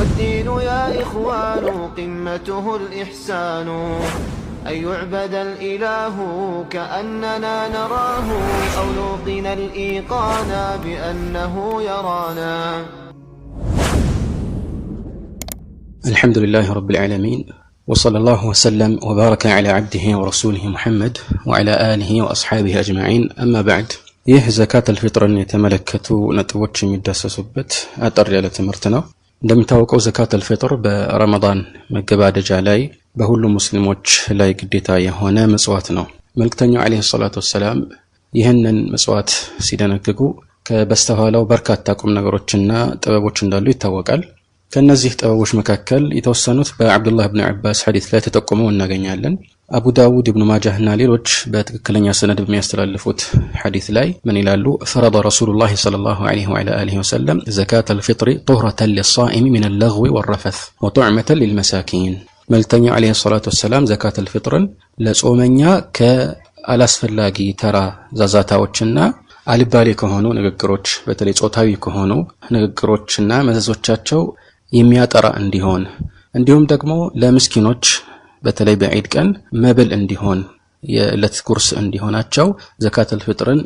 والدين يا إخوان قمته الإحسان، أن يعبد الإله كأننا نراه، أو نوقن الإيقان بأنه يرانا. الحمد لله رب العالمين، وصلى الله وسلم وبارك على عبده ورسوله محمد وعلى آله وأصحابه أجمعين، أما بعد። ይህ ዘካተል ፊጥርን የተመለከቱ ነጥቦች የሚዳሰሱበት አጠር ያለ ትምህርት ነው። እንደሚታወቀው ዘካተል ፊጥር በረመዳን መገባደጃ ላይ በሁሉም ሙስሊሞች ላይ ግዴታ የሆነ ምጽዋት ነው። መልእክተኛው ዓለይሂ ሰላቱ ወሰላም ይህንን ምጽዋት ሲደነግጉ ከበስተኋላው በርካታ ቁም ነገሮችና ጥበቦች እንዳሉ ይታወቃል። ከነዚህ ጥበቦች መካከል የተወሰኑት በአብዱላህ ብን ዐባስ ሐዲስ ላይ ተጠቁመው እናገኛለን። አቡ ዳውድ፣ ኢብኑ ማጃህ እና ሌሎች በትክክለኛ ሰነድ በሚያስተላልፉት ሐዲስ ላይ ምን ይላሉ? ፈረደ ረሱሉላህ ሰለላሁ ዐለይሂ ወዐላ አሊሂ ወሰለም ዘካተል ፊጥሪ ጡህረተን ሊሳኢሚ ሚነል ለግዊ ወረፈት ወጡዕመተን ሊልመሳኪን። መልእክተኛው ዐለይሂ ሰላቱ ወሰላም ዘካተል ፊጥርን ለጾመኛ ከአላስፈላጊ ተራ ዛዛታዎችና አልባሌ ከሆኑ ንግግሮች፣ በተለይ ጾታዊ ከሆኑ ንግግሮችና መዘዞቻቸው የሚያጠራ እንዲሆን፣ እንዲሁም ደግሞ ለምስኪኖች በተለይ በዒድ ቀን መብል እንዲሆን፣ የዕለት ጉርስ እንዲሆናቸው ዘካተል ፊጥርን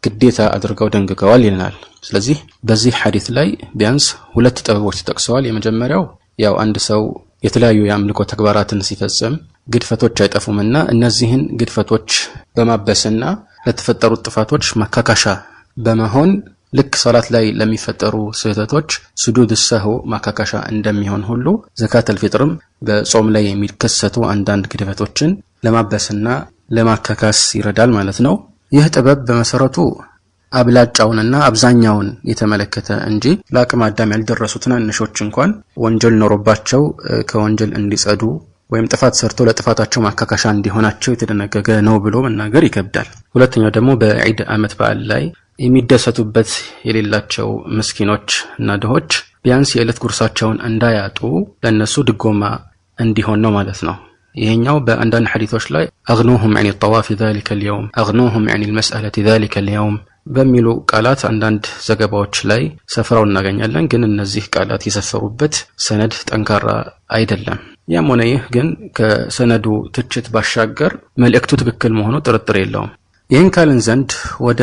ግዴታ አድርገው ደንግገዋል ይለናል። ስለዚህ በዚህ ሐዲስ ላይ ቢያንስ ሁለት ጥበቦች ተጠቅሰዋል። የመጀመሪያው ያው አንድ ሰው የተለያዩ የአምልኮ ተግባራትን ሲፈጽም ግድፈቶች አይጠፉምና እነዚህን ግድፈቶች በማበስና ለተፈጠሩት ጥፋቶች ማካካሻ በመሆን፣ ልክ ሰላት ላይ ለሚፈጠሩ ስህተቶች ስጁድ ሰህው ማካካሻ እንደሚሆን ሁሉ ዘካተል ፊጥርም በጾም ላይ የሚከሰቱ አንዳንድ ግድፈቶችን ለማበስና ለማካካስ ይረዳል ማለት ነው። ይህ ጥበብ በመሰረቱ አብላጫውንና አብዛኛውን የተመለከተ እንጂ ለአቅመ አዳም ያልደረሱ ትናንሾች እንኳን ወንጀል ኖሮባቸው ከወንጀል እንዲጸዱ ወይም ጥፋት ሰርተው ለጥፋታቸው ማካካሻ እንዲሆናቸው የተደነገገ ነው ብሎ መናገር ይከብዳል። ሁለተኛው ደግሞ በዒድ ዓመት በዓል ላይ የሚደሰቱበት የሌላቸው ምስኪኖች እና ድሆች ቢያንስ የዕለት ጉርሳቸውን እንዳያጡ ለእነሱ ድጎማ እንዲሆን ነው ማለት ነው። ይሄኛው በአንዳንድ ሐዲቶች ላይ አግኑሁም ዐን ጠዋፍ ዛሊከ ልየውም፣ አግኑሁም ዐን ልመስአለት ዛሊከ ልየውም በሚሉ ቃላት አንዳንድ ዘገባዎች ላይ ሰፍረው እናገኛለን። ግን እነዚህ ቃላት የሰፈሩበት ሰነድ ጠንካራ አይደለም። ያም ሆነ ይህ ግን ከሰነዱ ትችት ባሻገር መልእክቱ ትክክል መሆኑ ጥርጥር የለውም። ይህን ካልን ዘንድ ወደ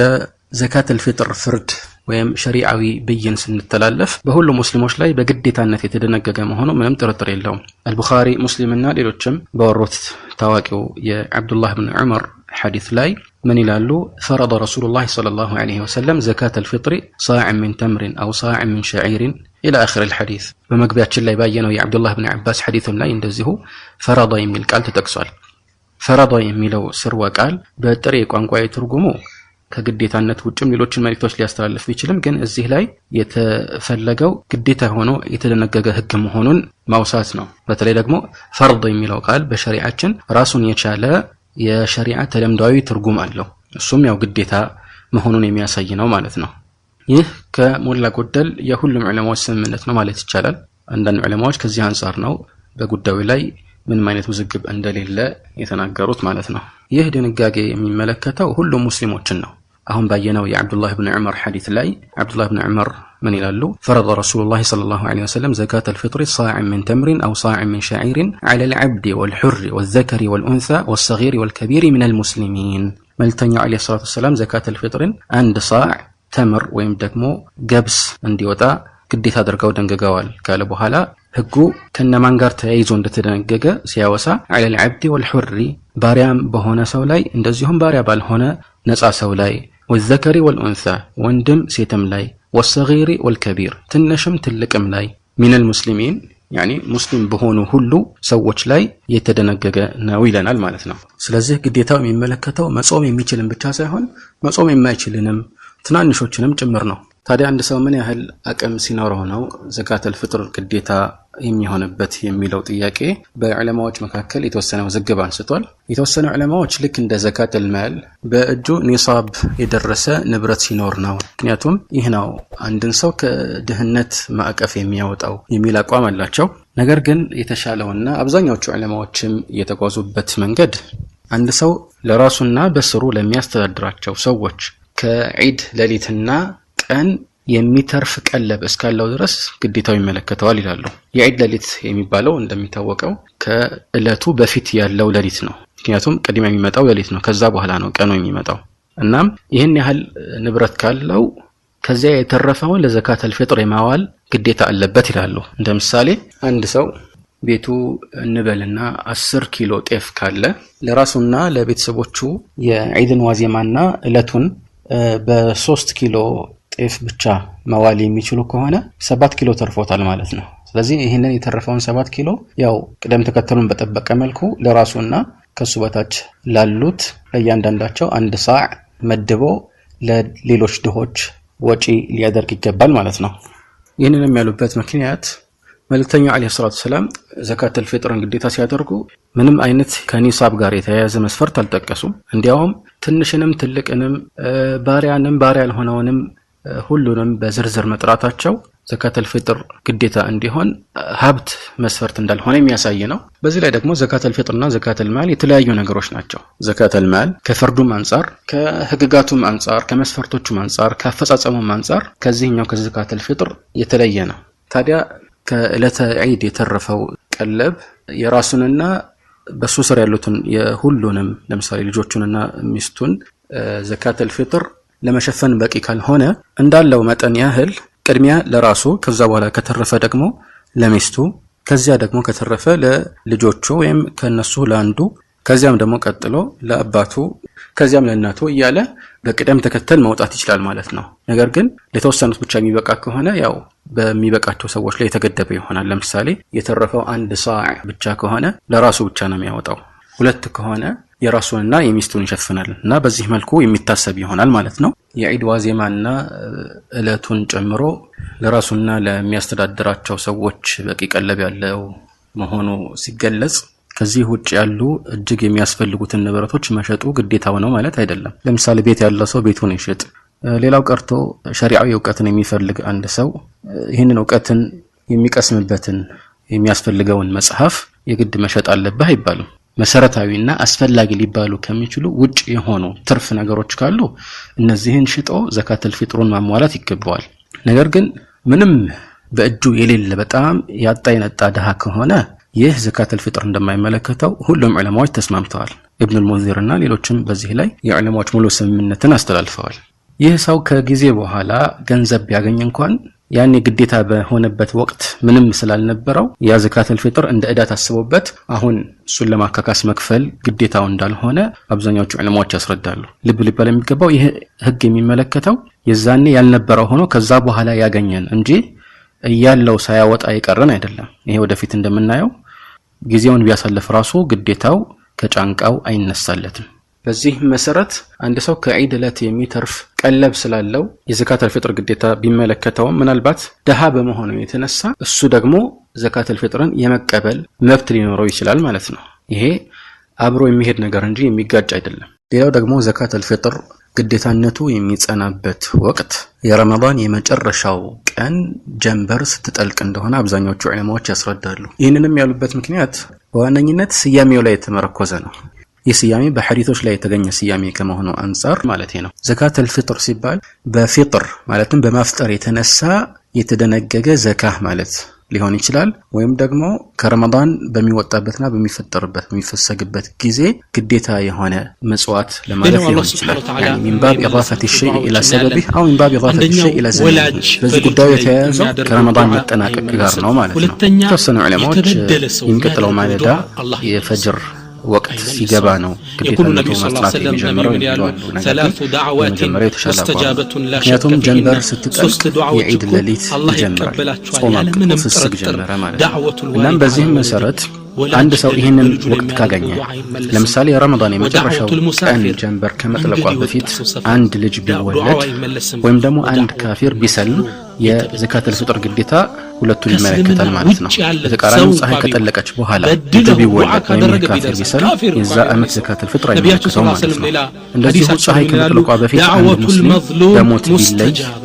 ዘካተል ፊጥር ፍርድ ወይም ሸሪዓዊ ብይን ስንተላለፍ በሁሉም ሙስሊሞች ላይ በግዴታነት የተደነገገ መሆኑ ምንም ጥርጥር የለውም። አልቡኻሪ፣ ሙስሊምና ሌሎችም ባወሩት ታዋቂው የዓብዱላህ ብን ዑመር ሐዲስ ላይ ምን ይላሉ? ፈረደ ረሱሉላህ ሰለላሁ ዐለይሂ ወሰለም ዘካተል ፊጥሪ ሳዕን ሚን ተምሪን አው ሳዕን ሚን ሸዒሪን ኢላ አኺር ልሐዲስ። በመግቢያችን ላይ ባየነው የዓብዱላህ ብን ዐባስ ሐዲስም ላይ እንደዚሁ ፈረደ የሚል ቃል ተጠቅሷል። ፈረደ የሚለው ስርወ ቃል በጥሬ ቋንቋዊ ትርጉሙ ከግዴታነት ውጭም ሌሎችን መልእክቶች ሊያስተላልፍ ቢችልም ግን እዚህ ላይ የተፈለገው ግዴታ ሆኖ የተደነገገ ሕግ መሆኑን ማውሳት ነው። በተለይ ደግሞ ፈርድ የሚለው ቃል በሸሪዓችን ራሱን የቻለ የሸሪዓ ተለምዷዊ ትርጉም አለው። እሱም ያው ግዴታ መሆኑን የሚያሳይ ነው ማለት ነው። ይህ ከሞላ ጎደል የሁሉም ዑለማዎች ስምምነት ነው ማለት ይቻላል። አንዳንድ ዑለማዎች ከዚህ አንጻር ነው በጉዳዩ ላይ ምንም አይነት ውዝግብ እንደሌለ የተናገሩት ማለት ነው። ይህ ድንጋጌ የሚመለከተው ሁሉም ሙስሊሞችን ነው። አሁን ባየነው የዓብዱላህ ብን ዑመር ሐዲስ ላይ ዓብዱላህ ብን ዑመር ምን ይላሉ? ፈረደ ረሱሉላህ ሰለላሁ ዐለይሂ ወሰለም ዘካተል ፊጥሪ ሳዕን ሚን ተምሪን አው ሳዕን ሚን ሸዒሪን ዐለል ዐብዲ ወልሑሪ ወዘከሪ ወልኡንሳ ወሰጊሪ ወልከቢሪ ሚነል ሙስሊሚን። መልእክተኛው ዐለይሂ ሰላቱ ወሰላም ዘካተል ፊጥርን 1 ሳዕ ተምር ወይም ደግሞ ገብስ እንዲወጣ ግዴታ አድርገው ደንግገዋል ካለ በኋላ ህጉ ከነማን ጋር ተያይዞ እንደተደነገገ ሲያወሳ ዐለል ዐብዲ ወልሑሪ፣ ባሪያም በሆነ ሰው ላይ፣ እንደዚሁም ባሪያ ባልሆነ ነፃ ሰው ላይ፣ ወዘከሪ ወልኡንሳ፣ ወንድም ሴትም ላይ፣ ወሰጊሪ ወልከቢር፣ ትንሽም ትልቅም ላይ፣ ሚነል ሙስሊሚን፣ ያኒ ሙስሊም በሆኑ ሁሉ ሰዎች ላይ የተደነገገ ነው ይለናል ማለት ነው። ስለዚህ ግዴታው የሚመለከተው መጾም የሚችልን ብቻ ሳይሆን መጾም የማይችልንም ትናንሾችንም ጭምር ነው። ታዲያ አንድ ሰው ምን ያህል አቅም ሲኖረው ነው ዘካተል ፍጥር ግዴታ የሚሆንበት የሚለው ጥያቄ በዑለማዎች መካከል የተወሰነ ውዝግብ አንስቷል። የተወሰኑ ዑለማዎች ልክ እንደ ዘካተል ማል በእጁ ኒሳብ የደረሰ ንብረት ሲኖር ነው፣ ምክንያቱም ይህ ነው አንድን ሰው ከድህነት ማዕቀፍ የሚያወጣው የሚል አቋም አላቸው። ነገር ግን የተሻለውና አብዛኛዎቹ ዑለማዎችም የተጓዙበት መንገድ አንድ ሰው ለራሱና በስሩ ለሚያስተዳድራቸው ሰዎች ከዒድ ሌሊትና ቀን የሚተርፍ ቀለብ እስካለው ድረስ ግዴታው ይመለከተዋል ይላሉ። የዒድ ሌሊት የሚባለው እንደሚታወቀው ከእለቱ በፊት ያለው ሌሊት ነው። ምክንያቱም ቅድሚያ የሚመጣው ሌሊት ነው፣ ከዛ በኋላ ነው ቀኑ የሚመጣው። እናም ይህን ያህል ንብረት ካለው ከዚያ የተረፈውን ለዘካተል ፊጥር የማዋል ግዴታ አለበት ይላሉ። እንደ ምሳሌ አንድ ሰው ቤቱ እንበልና 10 ኪሎ ጤፍ ካለ ለራሱና ለቤተሰቦቹ የዒድን ዋዜማና እለቱን በ3 ኪሎ ጤፍ ብቻ መዋል የሚችሉ ከሆነ 7 ኪሎ ተርፎታል ማለት ነው። ስለዚህ ይህንን የተረፈውን 7 ኪሎ ያው ቅደም ተከተሉን በጠበቀ መልኩ ለራሱና ከሱ በታች ላሉት ለእያንዳንዳቸው አንድ ሳዕ መድቦ ለሌሎች ድሆች ወጪ ሊያደርግ ይገባል ማለት ነው። ይህንንም ያሉበት ምክንያት መልእክተኛው ዓለይሂ ሰላቱ ወሰላም ዘካተል ፊጥርን ግዴታ ሲያደርጉ ምንም አይነት ከኒሳብ ጋር የተያያዘ መስፈርት አልጠቀሱም። እንዲያውም ትንሽንም ትልቅንም ባሪያንም ባሪያ ያልሆነውንም ሁሉንም በዝርዝር መጥራታቸው ዘካተል ፊጥር ግዴታ እንዲሆን ሀብት መስፈርት እንዳልሆነ የሚያሳይ ነው። በዚህ ላይ ደግሞ ዘካተል ፊጥርና ዘካተል ማል የተለያዩ ነገሮች ናቸው። ዘካተል ማል ከፈርዱም አንጻር፣ ከህግጋቱም አንጻር፣ ከመስፈርቶቹም አንጻር፣ ከአፈጻጸሙም አንጻር ከዚህኛው ከዘካተል ፊጥር የተለየ ነው። ታዲያ ከዕለተ ዒድ የተረፈው ቀለብ የራሱንና በሱ ስር ያሉትን የሁሉንም ለምሳሌ ልጆቹንና ሚስቱን ዘካተል ፊጥር ለመሸፈን በቂ ካልሆነ እንዳለው መጠን ያህል ቅድሚያ ለራሱ፣ ከዛ በኋላ ከተረፈ ደግሞ ለሚስቱ፣ ከዚያ ደግሞ ከተረፈ ለልጆቹ ወይም ከነሱ ለአንዱ፣ ከዚያም ደግሞ ቀጥሎ ለአባቱ፣ ከዚያም ለእናቱ እያለ በቅደም ተከተል መውጣት ይችላል ማለት ነው። ነገር ግን ለተወሰኑት ብቻ የሚበቃ ከሆነ ያው በሚበቃቸው ሰዎች ላይ የተገደበ ይሆናል። ለምሳሌ የተረፈው አንድ ሳዕ ብቻ ከሆነ ለራሱ ብቻ ነው የሚያወጣው። ሁለት ከሆነ የራሱንና የሚስቱን ይሸፍናል እና በዚህ መልኩ የሚታሰብ ይሆናል ማለት ነው። የዒድ ዋዜማና እለቱን ጨምሮ ለራሱና ለሚያስተዳድራቸው ሰዎች በቂ ቀለብ ያለው መሆኑ ሲገለጽ ከዚህ ውጭ ያሉ እጅግ የሚያስፈልጉትን ንብረቶች መሸጡ ግዴታው ነው ማለት አይደለም። ለምሳሌ ቤት ያለው ሰው ቤቱን ይሽጥ። ሌላው ቀርቶ ሸሪዓዊ እውቀትን የሚፈልግ አንድ ሰው ይህንን እውቀትን የሚቀስምበትን የሚያስፈልገውን መጽሐፍ የግድ መሸጥ አለብህ አይባልም። መሰረታዊና አስፈላጊ ሊባሉ ከሚችሉ ውጭ የሆኑ ትርፍ ነገሮች ካሉ እነዚህን ሽጦ ዘካተል ፊጥሩን ማሟላት ይገባዋል። ነገር ግን ምንም በእጁ የሌለ በጣም ያጣ የነጣ ድሃ ከሆነ ይህ ዘካተል ፊጥር እንደማይመለከተው ሁሉም ዑለማዎች ተስማምተዋል። ኢብኑል ሙንዚር እና ሌሎችም በዚህ ላይ የዑለማዎች ሙሉ ስምምነትን አስተላልፈዋል። ይህ ሰው ከጊዜ በኋላ ገንዘብ ቢያገኝ እንኳን ያኔ ግዴታ በሆነበት ወቅት ምንም ስላልነበረው ያ ዘካተል ፊጥር እንደ ዕዳ ታስቦበት አሁን እሱን ለማካካስ መክፈል ግዴታው እንዳልሆነ አብዛኛዎቹ ዑለማዎች ያስረዳሉ። ልብ ሊባል የሚገባው ይህ ህግ የሚመለከተው የዛኔ ያልነበረው ሆኖ ከዛ በኋላ ያገኘን እንጂ እያለው ሳያወጣ የቀረን አይደለም። ይሄ ወደፊት እንደምናየው ጊዜውን ቢያሳልፍ ራሱ ግዴታው ከጫንቃው አይነሳለትም። በዚህ መሰረት አንድ ሰው ከዒድ ዕለት የሚተርፍ ቀለብ ስላለው የዘካተል ፊጥር ግዴታ ቢመለከተውም ምናልባት ደሃ በመሆኑ የተነሳ እሱ ደግሞ ዘካተል ፊጥርን የመቀበል መብት ሊኖረው ይችላል ማለት ነው። ይሄ አብሮ የሚሄድ ነገር እንጂ የሚጋጭ አይደለም። ሌላው ደግሞ ዘካተል ፊጥር ግዴታነቱ የሚጸናበት ወቅት የረመዳን የመጨረሻው ቀን ጀንበር ስትጠልቅ እንደሆነ አብዛኛዎቹ ዑለማዎች ያስረዳሉ። ይህንንም ያሉበት ምክንያት በዋነኝነት ስያሜው ላይ የተመረኮዘ ነው። ይህ ስያሜ በሐዲቶች ላይ የተገኘ ስያሜ ከመሆኑ አንጻር ማለት ነው። ዘካተል ፊጥር ሲባል በፊጥር ማለትም በማፍጠር የተነሳ የተደነገገ ዘካህ ማለት ሊሆን ይችላል። ወይም ደግሞ ከረመዳን በሚወጣበትና በሚፈጠርበት በሚፈሰግበት ጊዜ ግዴታ የሆነ ምጽዋት ለማለት ሌላው ሊሆን አላህ ይችላል። ስብሐነ ወተዓላ يعني من باب إضافة የማይመልሳቸው الشيء ዱዓዎች إلى እናያለን። سببه أو من باب إضافة አንደኛው الشيء إلى زمنه። ወላጅ በዚህ በልጁ ጉዳዩ ላይ የተያያዘው የሚያደርገው ከረመዳን ዱዓ መጠናቀቅ ጋር አይመለስም። ነው ማለት ነው። ሁለተኛ የተወሰኑ ዑለማዎች የተበደለ ሰው የሚቀጥለው የሚያደርገው ማለዳ ዱዓ አላህ ይመልሳል። የፈጅር ወቅት አይመልሰውም። ሲገባ ነው የቁሉ ግዴታነቱ ነቢዩ ሰለላሁ ዐለይሂ መጽናት ወሰለም ነቢዩ የሚጀምረው ምን የሚሉ ያሉ አሉ። ነገር ግን ሰላሱ ዳዕዋትን የመጀመሪያው የተሻለ አቋም ነው። ሙስተጃበቱን ላ ሸከ ምክንያቱም ፊሂነ ጀንበር ስትጠልቅ ሶስት ዱዓዎች የዒድ እኮ ሌሊት አላህ ይጀምራል። ይቀበላቸዋል ጾም ያለ አብቅቶ ምንም ፍስክ ጥርጥር። ጀመረ ማለት ነው። ዳዕወቱል እናም ዋሊድ አላ በዚህም ወለዲህ መሰረት ወላጅ አንድ ሰው ይህንን በልጁ ላይ ወቅት የሚያደርገው ካገኘ ዱዓ አይመለስም። ለምሳሌ የረመዳን የመጨረሻው ወዳዕወቱል ቀን ሙሳፊር ጀንበር ከመጥለቋ መንገድ የወጣ በፊት ሰው ሰፈር አንድ ልጅ ዱዓው ቢወለድ አይመለስም። ወይም ደግሞ አንድ ወዳዕወቱል ካፊር ቢሰልም መዝሉም የተበደለ የዘካተል ሰው ፊጥር ግዴታ ሁለቱን ከእስልምና ይመለከታል ማለት ነው። ውጭ ያለ ሰው በተቃራኒው እንኳ ፀሐይ ቢሆን ከጠለቀች በኋላ ልጁ በድለው ዱዓ ቢወለድ ወይም ካደረገ ካፊር ቢደርሳል። ቢሰልም ካፊር እንኳ የዛ ቢሆን ዓመት ይሰው ዘካተል ፊጥር ነቢያችን አይመለከተውም ሰለላሁ ዐለይሂ ማለት ወሰለም ነው። ሌላ እንደዚሁ ሐዲሳቸው ፀሐይ ምን ይላሉ? ከመጥለቋ በፊት አንድ ዳዕወቱል ሙስሊም መዝሉም በሞት ቢለይ ሙስተጃባ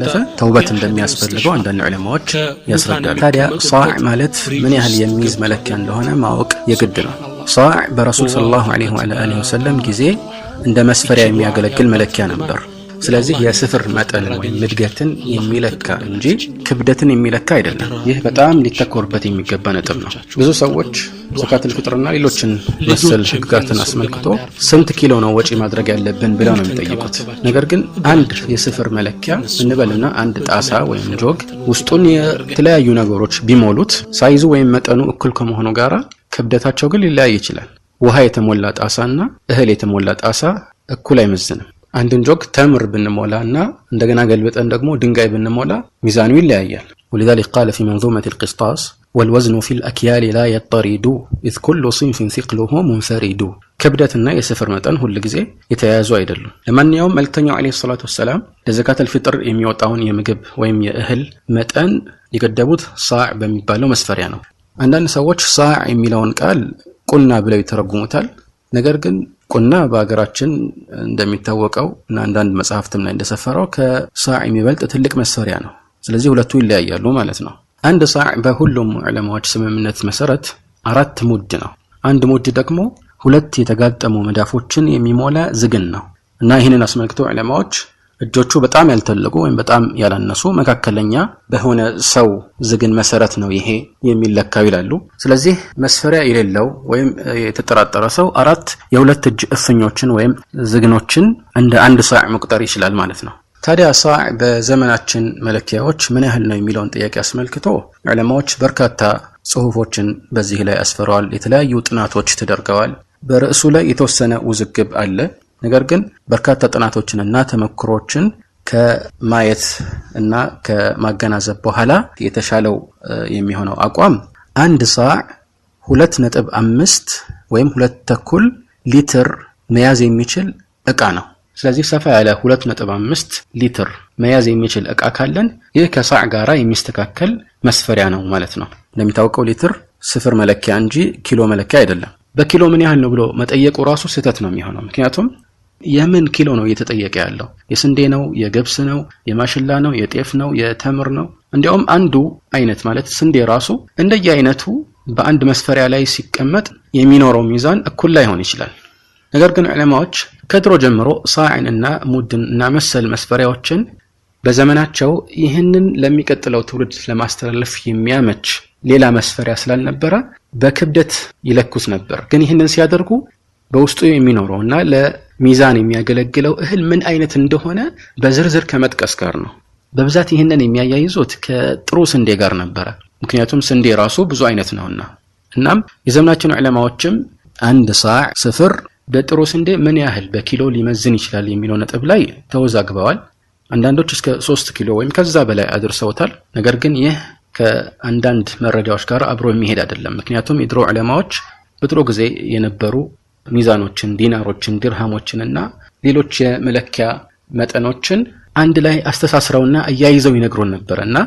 ካለፈ ተውበት እንደሚያስፈልገው አንዳንድ ዑለማዎች ያስረዳሉ። ታዲያ ሳዕ ማለት ምን ያህል የሚይዝ መለኪያ እንደሆነ ማወቅ የግድ ነው። ሳዕ በረሱል ሰለላሁ ዐለይሂ ወአሊሂ ወሰለም ጊዜ እንደ መስፈሪያ የሚያገለግል መለኪያ ነበር። ስለዚህ የአላህን የስፍር መጠንን ወይም አደራገኞች እድገትን አላህን የሚለካ እንጂ ተቀበላችን። ክብደትን የሚለካ አይደለም። አደራ ይህ በጣም ወንድሞች፣ ሊተኮርበት የሚገባ ነጥብ ነው። ልጆቻችሁን ብዙ ተጠበቡ፣ ሰዎች ዘካተል ዱዓችሁን ፊጥርና ሌሎችን መሰል ልጆችም ህግጋትን ከእነሱ አስመልክቶ እርግማን እንዳያርፍባቸው ስንት ኪሎ ነው ወጪ ማድረግ ያለብን ብለው ነው የሚጠይቁት። ተንከባከባቸው፣ ነገር ግን አንድ እግራቸውን የስፍር መለኪያ እነሱ እንበልና አንድ ጣሳ በዱንያም ወይም በአኺራም ጆግ ያንተን ውዴታ ውስጡን ያደርገን። የተለያዩ ነገሮች ቢሞሉት ሳይዙ ወይም መጠኑ እኩል ከመሆኑ ጋራ ክብደታቸው ግን ሊለያይ ይችላል። ውሃ የተሞላ ጣሳና እህል የተሞላ ጣሳ እኩል አይመዝንም። አንድን ጆግ ተምር ብንሞላ እና እንደገና ገልብጠን ደግሞ ድንጋይ ብንሞላ ሚዛኑ ይለያያል። ولذلك قال في منظومة القسطاس والوزن في الأكيال لا يضطرد إذ كل صنف ثقله منفرد ክብደትና የስፍር መጠን ሁል ጊዜ የተያያዙ አይደሉም። ለማንኛውም መልእክተኛው ዓለይሂ ሰላቱ ወሰላም ለዘካተል ፊጥር የሚወጣውን የምግብ ወይም የእህል መጠን የገደቡት ሳዕ በሚባለው መስፈሪያ ነው። አንዳንድ ሰዎች ሳዕ የሚለውን ቃል ቁና ብለው ይተረጉሙታል። ነገር ግን ቁና በሀገራችን እንደሚታወቀው እና አንዳንድ መጽሐፍትም ላይ እንደሰፈረው ከሳዕ የሚበልጥ ትልቅ መስፈሪያ ነው። ስለዚህ ሁለቱ ይለያያሉ ማለት ነው። አንድ ሳዕ በሁሉም ዑለማዎች ስምምነት መሰረት 4 ሙድ ነው። አንድ ሙድ ደግሞ 2 የተጋጠሙ መዳፎችን የሚሞላ ዝግን ነው እና ይህንን አስመልክቶ ዑለማዎች እጆቹ በጣም ያልተለቁ ወይም በጣም ያላነሱ መካከለኛ በሆነ ሰው ዝግን መሰረት ነው ይሄ የሚለካው ይላሉ። ስለዚህ መስፈሪያ የሌለው ወይም የተጠራጠረ ሰው 4 የሁለት እጅ እፍኞችን ወይም ዝግኖችን እንደ አንድ ሳዕ መቁጠር ይችላል ማለት ነው። ታዲያ ሳዕ በዘመናችን መለኪያዎች ምን ያህል ነው የሚለውን ጥያቄ አስመልክቶ ዑለማዎች በርካታ ጽሁፎችን በዚህ ላይ አስፈረዋል። የተለያዩ ጥናቶች ተደርገዋል። በርዕሱ ላይ የተወሰነ ውዝግብ አለ። ነገር ግን በርካታ ጥናቶችንና ተሞክሮችን ከማየት እና ከማገናዘብ በኋላ የተሻለው የሚሆነው አቋም አንድ ሳዕ 2.5 ወይም 2.5 ሊትር መያዝ የሚችል እቃ ነው። ስለዚህ ሰፋ ያለ 2.5 ሊትር መያዝ የሚችል እቃ ካለን ይህ ከሳዕ ጋራ የሚስተካከል መስፈሪያ ነው ማለት ነው። እንደሚታወቀው ሊትር ስፍር መለኪያ እንጂ ኪሎ መለኪያ አይደለም። በኪሎ ምን ያህል ነው ብሎ መጠየቁ ራሱ ስህተት ነው የሚሆነው። ምክንያቱም የምን ኪሎ ነው እየተጠየቀ ያለው? የስንዴ ነው? የገብስ ነው? የማሽላ ነው? የጤፍ ነው? የተምር ነው? እንዲያውም አንዱ አይነት ማለት ስንዴ ራሱ እንደየአይነቱ በአንድ መስፈሪያ ላይ ሲቀመጥ የሚኖረው ሚዛን እኩል ላይሆን ይችላል። ነገር ግን ዑለማዎች ከድሮ ጀምሮ ሳዕን እና ሙድን እና መሰል መስፈሪያዎችን በዘመናቸው ይህንን ለሚቀጥለው ትውልድ ለማስተላለፍ የሚያመች ሌላ መስፈሪያ ስላልነበረ በክብደት ይለኩት ነበር። ግን ይህንን ሲያደርጉ በውስጡ የሚኖረውና ለሚዛን የሚያገለግለው እህል ምን አይነት እንደሆነ በዝርዝር ከመጥቀስ ጋር ነው። በብዛት ይህንን የሚያያይዙት ከጥሩ ስንዴ ጋር ነበረ። ምክንያቱም ስንዴ ራሱ ብዙ አይነት ነውና። እናም የዘመናችን ዑለማዎችም አንድ ሳዕ ስፍር በጥሩ ስንዴ ምን ያህል በኪሎ ሊመዝን ይችላል የሚለው ነጥብ ላይ ተወዛግበዋል። አንዳንዶች እስከ 3 ኪሎ ወይም ከዛ በላይ አድርሰውታል። ነገር ግን ይህ ከአንዳንድ መረጃዎች ጋር አብሮ የሚሄድ አይደለም። ምክንያቱም የድሮ ዑለማዎች በድሮ ጊዜ የነበሩ ሚዛኖችን፣ ዲናሮችን፣ ዲርሃሞችን እና ሌሎች የመለኪያ መጠኖችን አንድ ላይ አስተሳስረውና አያይዘው ይነግሩን ነበርና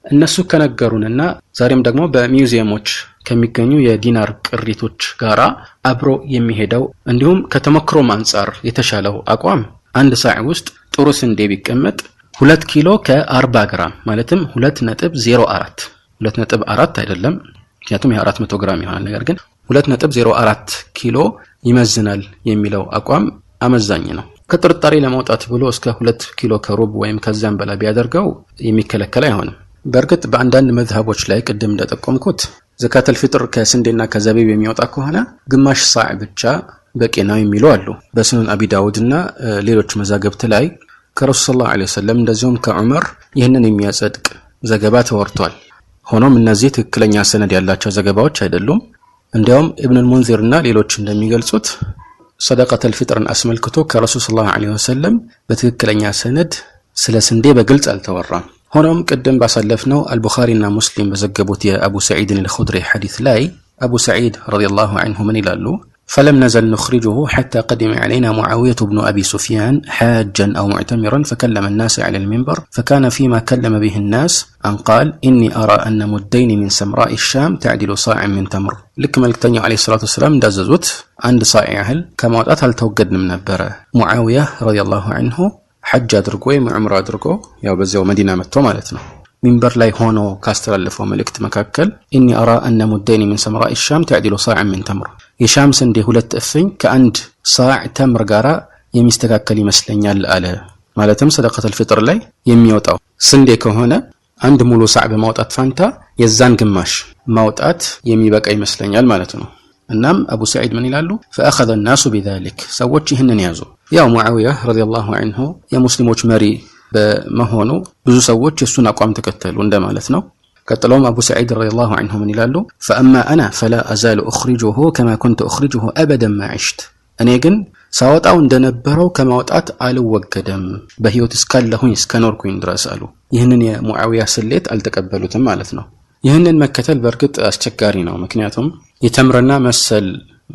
እነሱ ከነገሩንና ዛሬም ደግሞ በሚውዚየሞች ከሚገኙ የዲናር ቅሪቶች ጋራ አብሮ የሚሄደው እንዲሁም ከተሞክሮም አንፃር የተሻለው አቋም አንድ ሳዕ ውስጥ ጥሩ ስንዴ ቢቀመጥ 2 ኪሎ ከ40 ግራም ማለትም 2.04 2.4 አይደለም፣ ምክንያቱም ይሄ 400 ግራም ይሆናል። ነገር ግን 2.04 ኪሎ ይመዝናል የሚለው አቋም አመዛኝ ነው። ከጥርጣሬ ለመውጣት ብሎ እስከ 2 ኪሎ ከሩብ ወይም ከዚያም በላይ ቢያደርገው የሚከለከል አይሆንም። በእርግጥ በአንዳንድ መዝሀቦች ላይ ቅድም እንደጠቆምኩት ዘካተል ፊጥር ከስንዴና ከዘቢብ የሚወጣ ከሆነ ግማሽ ሳዕ ብቻ በቂ ነው የሚሉ አሉ። በሱነን አቢ ዳውድ እና ሌሎች መዛግብት ላይ ከረሱል ሰለላሁ ዐለይሂ ወሰለም እንደዚሁም ከዑመር ይህንን የሚያጸድቅ ዘገባ ተወርቷል። ሆኖም እነዚህ ትክክለኛ ሰነድ ያላቸው ዘገባዎች አይደሉም። እንዲያውም ኢብኑል ሙንዚር እና ሌሎች እንደሚገልጹት ሰደቀተል ፊጥርን አስመልክቶ ከረሱል ሰለላሁ ዐለይሂ ወሰለም በትክክለኛ ሰነድ ስለ ስንዴ በግልጽ አልተወራም። ሆኖም ቅድም ባሳለፍነው አልቡኻሪና ሙስሊም በዘገቡት የአቡ ሰዒድ አልኹድሪ ሐዲስ ላይ አቡ ሰዒድ ረዲየላሁ ዐንሁ ምን ይላሉ? فلم نزل نخرجه حتى قدم علينا معاوية بن أبي سفيان حاجا أو معتمرا فكلم الناس على المنبر، فكان فيما كلم به الناس أن قال إني أرى أن مدين من سمراء الشام تعدل صاع من تمر. لك ملك تنيو عليه الصلاة والسلام داززوت عند صاع أهل كما وقتها هل توجد من نبرة معاوية رضي الله عنه حج أدركو عمر أدركو يا بزيو مدينة متو مالتنا ሚንበር ላይ ሆኖ ካስተላለፈው መልእክት መካከል ኢኒ አራ አነ ሙደይኒ ሚን ሰምራኢ ሻም ተዕዲሉ ሳዕን ሚን ተምር፣ የሻም ስንዴ 2 እፍኝ ከአንድ ሳዕ ተምር ጋራ የሚስተካከል ይመስለኛል አለ። ማለትም ሰደቀተል ፊጥር ላይ የሚወጣው ስንዴ ከሆነ አንድ ሙሉ ሳዕ በማውጣት ፋንታ የዛን ግማሽ ማውጣት የሚበቃ ይመስለኛል ማለት ነው። እናም አቡ ሰዒድ ምን ይላሉ? فأخذ الناس بذلك ሰዎች ይህንን ያዙ። ያው ሙዓዊያ ረዲየላሁ ዐንሁ የሙስሊሞች መሪ በመሆኑ ብዙ ሰዎች የእሱን አቋም ተከተሉ እንደማለት ነው። ቀጥለውም አቡ ሰዒድ ረዲየላሁ ዐንሁ ምን ይላሉ? فأما أنا فلا أزال أخرجه كما كنت أخرجه أبدا ما عشت እኔ ግን ሳወጣው እንደነበረው ከማውጣት አልወገደም በህይወት እስካለሁኝ እስከኖርኩኝ ድረስ አሉ። ይህንን የሙዓዊያ ስሌት አልተቀበሉትም ማለት ነው። ይህንን መከተል በእርግጥ አስቸጋሪ ነው። ምክንያቱም የተምርና መሰል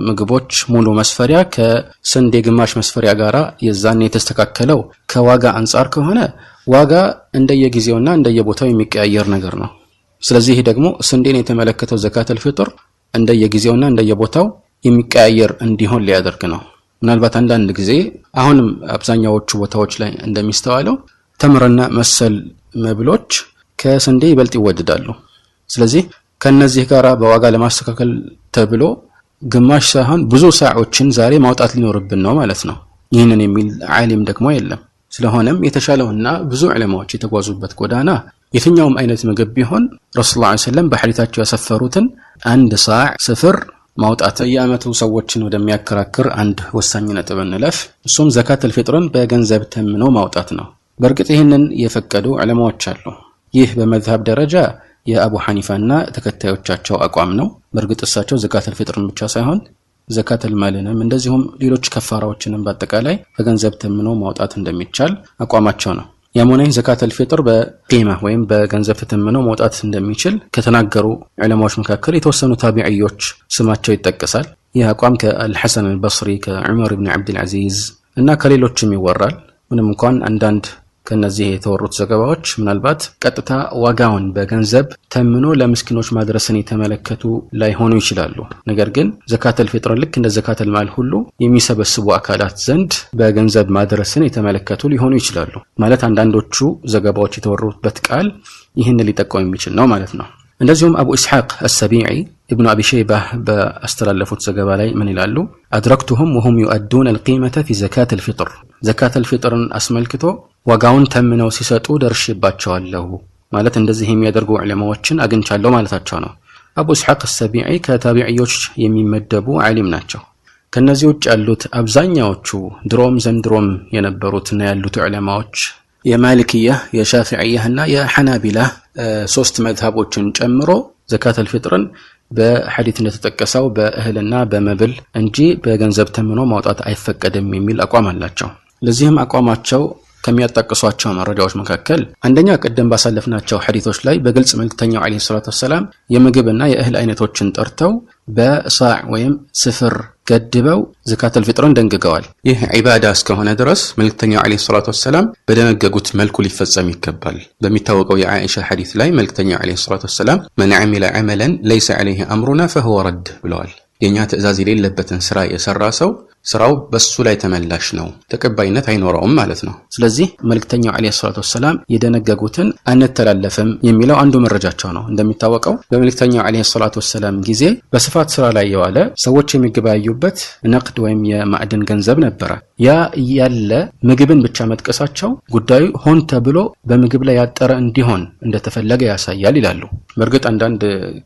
ምግቦች ሙሉ መስፈሪያ ከስንዴ ግማሽ መስፈሪያ ጋራ የዛን የተስተካከለው ከዋጋ አንጻር ከሆነ ዋጋ እንደየጊዜውና እንደየቦታው የሚቀያየር ነገር ነው። ስለዚህ ይሄ ደግሞ ስንዴን የተመለከተው ዘካተል ፊጥር እንደየጊዜውና እንደየቦታው የሚቀያየር እንዲሆን ሊያደርግ ነው። ምናልባት አንዳንድ ጊዜ አሁንም አብዛኛዎቹ ቦታዎች ላይ እንደሚስተዋለው ተምርና መሰል መብሎች ከስንዴ ይበልጥ ይወደዳሉ። ስለዚህ ከነዚህ ጋር በዋጋ ለማስተካከል ተብሎ ግማሽ ሳይሆን ብዙ ሳዖችን ዛሬ ማውጣት ሊኖርብን ነው ማለት ነው። ይህንን የሚል ዓሊም ደግሞ የለም። ስለሆነም የተሻለውና ብዙ ዑለማዎች የተጓዙበት ጎዳና የትኛውም አይነት ምግብ ቢሆን ረሱል ዐለይሂ ወሰለም በሐዲታቸው ያሰፈሩትን አንድ ሳዕ ስፍር ማውጣት። የዓመቱ ሰዎችን ወደሚያከራክር አንድ ወሳኝ ነጥብ እንለፍ። እሱም ዘካተል ፊጥርን በገንዘብ ተምኖ ማውጣት ነው። በእርግጥ ይህንን የፈቀዱ ዑለማዎች አሉ። ይህ በመዝሀብ ደረጃ የአቡ ሐኒፋና ተከታዮቻቸው አቋም ነው። በእርግጥ እሳቸው ዘካተል ፊጥርን ብቻ ሳይሆን ዘካተል ማልንም እንደዚሁም ሌሎች ከፋራዎችንም በአጠቃላይ በገንዘብ ተምኖ ማውጣት እንደሚቻል አቋማቸው ነው። ያም ሆነ ይህ ዘካተል ፊጥር በቂማ ወይም በገንዘብ ተተምኖ መውጣት እንደሚችል ከተናገሩ ዑለማዎች መካከል የተወሰኑ ታቢዕዮች ስማቸው ይጠቀሳል። ይህ አቋም ከአልሐሰን አልበስሪ፣ ከዑመር ብን ዓብድልዓዚዝ እና ከሌሎችም ይወራል። ምንም እንኳን አንዳንድ ከነዚህ የተወሩት ዘገባዎች ምናልባት ቀጥታ ዋጋውን በገንዘብ ተምኖ ለምስኪኖች ማድረስን የተመለከቱ ላይሆኑ ይችላሉ። ነገር ግን ዘካተል ፊጥር ልክ እንደ ዘካተል ማል ሁሉ የሚሰበስቡ አካላት ዘንድ በገንዘብ ማድረስን የተመለከቱ ሊሆኑ ይችላሉ። ማለት አንዳንዶቹ ዘገባዎች የተወሩበት ቃል ይህን ሊጠቆም የሚችል ነው ማለት ነው። እንደዚሁም አቡ ኢስሐቅ አሰቢዒ ኢብኑ አቢ ሸይባህ በአስተላለፉት ዘገባ ላይ ምን ይላሉ? أدركتهم وهم يؤدون القيمة في زكاة الفطر ዘካተል ፊጥርን አስመልክቶ ዋጋውን ተምነው ሲሰጡ ደርሼባቸዋለሁ፣ ማለት እንደዚህ የሚያደርጉ ዑለማዎችን አግኝቻለሁ ማለታቸው ነው። አቡ ኢስሐቅ አሰቢዒ ከታቢዕዮች የሚመደቡ ዓሊም ናቸው። ከነዚህ ውጭ ያሉት አብዛኛዎቹ ድሮም ዘንድሮም የነበሩትና ያሉት ዑለማዎች የማሊክያ፣ የሻፊዕያ እና የሐናቢላ ሶስት መዝሀቦችን ጨምሮ ዘካተል ፊጥርን በሐዲት እንደተጠቀሰው በእህልና በመብል እንጂ በገንዘብ ተምኖ ማውጣት አይፈቀድም የሚል አቋም አላቸው። ለዚህም አቋማቸው ከሚያጣቅሷቸው መረጃዎች መካከል አንደኛ ቅድም ባሳለፍናቸው ሐዲቶች ላይ በግልጽ መልእክተኛው ዐለይሂ ሰላቱ ወሰላም የምግብና የእህል አይነቶችን ጠርተው በሳዕ ወይም ስፍር ገድበው ዘካተል ፊጥርን ደንግገዋል። ይህ ዒባዳ እስከሆነ ድረስ መልእክተኛው ዐለይሂ ሰላቱ ወሰላም በደነገጉት መልኩ ሊፈጸም ይገባል። በሚታወቀው የዓኢሻ ሐዲት ላይ መልእክተኛው ዐለይሂ ሰላቱ ወሰላም መን ዐሚለ ዐመለን ለይሰ ዐለይሂ አምሩና ፈሁወ ረድ ብለዋል። የኛ ትዕዛዝ የሌለበትን ስራ የሰራ ሰው ስራው በሱ ላይ ተመላሽ ነው፣ ተቀባይነት አይኖረውም ማለት ነው። ስለዚህ መልእክተኛው ዐለይሂ ሰላቱ ወሰላም የደነገጉትን አንተላለፍም የሚለው አንዱ መረጃቸው ነው። እንደሚታወቀው በመልእክተኛው ዐለይሂ ሰላቱ ወሰላም ጊዜ በስፋት ስራ ላይ የዋለ ሰዎች የሚገበያዩበት ነቅድ ወይም የማዕድን ገንዘብ ነበረ። ያ ያለ ምግብን ብቻ መጥቀሳቸው ጉዳዩ ሆን ተብሎ በምግብ ላይ ያጠረ እንዲሆን እንደተፈለገ ያሳያል ይላሉ። በእርግጥ አንዳንድ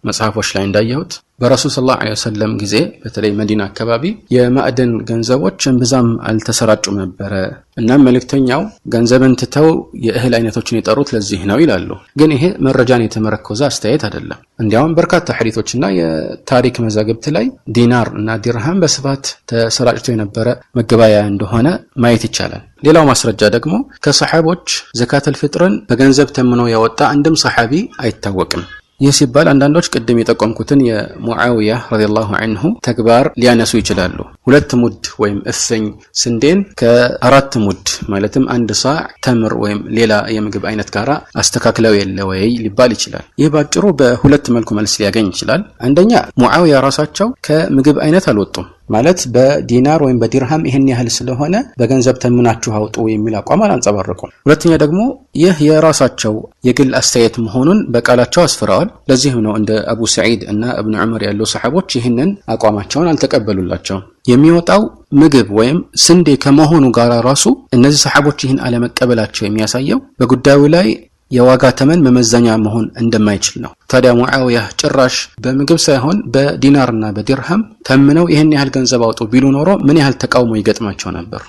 መጽሐፎች ላይ እንዳየሁት በረሱል ሰለላሁ ዐለይሂ ወሰለም ጊዜ በተለይ መዲና አካባቢ የማዕድን ገንዘቦች እምብዛም አልተሰራጩም ነበረ። እናም መልእክተኛው ገንዘብን ትተው የእህል አይነቶችን የጠሩት ለዚህ ነው ይላሉ። ግን ይሄ መረጃን የተመረኮዘ አስተያየት አይደለም። እንዲያውም በርካታ ሐዲቶችና የታሪክ መዛግብት ላይ ዲናር እና ዲርሃም በስፋት ተሰራጭቶ የነበረ መገበያያ እንደሆነ ማየት ይቻላል። ሌላው ማስረጃ ደግሞ ከሰሐቦች ዘካተል ፊጥርን በገንዘብ ተምኖ ያወጣ አንድም ሰሐቢ አይታወቅም። ይህ ሲባል አንዳንዶች ቅድም የጠቆምኩትን የሙዓዊያ ረዲየላሁ ዐንሁ ተግባር ሊያነሱ ይችላሉ። ሁለት ሙድ ወይም እፍኝ ስንዴን ከአራት ሙድ ማለትም አንድ ሳዕ ተምር ወይም ሌላ የምግብ አይነት ጋራ አስተካክለው የለ ወይ ሊባል ይችላል። ይህ ባጭሩ በሁለት መልኩ መልስ ሊያገኝ ይችላል። አንደኛ ሙዓዊያ ራሳቸው ከምግብ አይነት አልወጡም። ማለት በዲናር ወይም በዲርሃም ይህን ያህል ስለሆነ በገንዘብ ተምናችሁ አውጡ የሚል አቋም አላንጸባረቁም። ሁለተኛ ደግሞ ይህ የራሳቸው የግል አስተያየት መሆኑን በቃላቸው አስፍረዋል። ለዚህም ነው እንደ አቡ ሰዒድ እና እብኑ ዑመር ያሉ ሰሐቦች ይህንን አቋማቸውን አልተቀበሉላቸውም። የሚወጣው ምግብ ወይም ስንዴ ከመሆኑ ጋር ራሱ እነዚህ ሰሓቦች ይህን አለመቀበላቸው የሚያሳየው በጉዳዩ ላይ የዋጋ ተመን መመዘኛ መሆን እንደማይችል ነው። ታዲያ ሙዓዊያ ጭራሽ በምግብ ሳይሆን በዲናርና በዲርሃም ተምነው ይህን ያህል ገንዘብ አውጡ ቢሉ ኖሮ ምን ያህል ተቃውሞ ይገጥማቸው ነበር?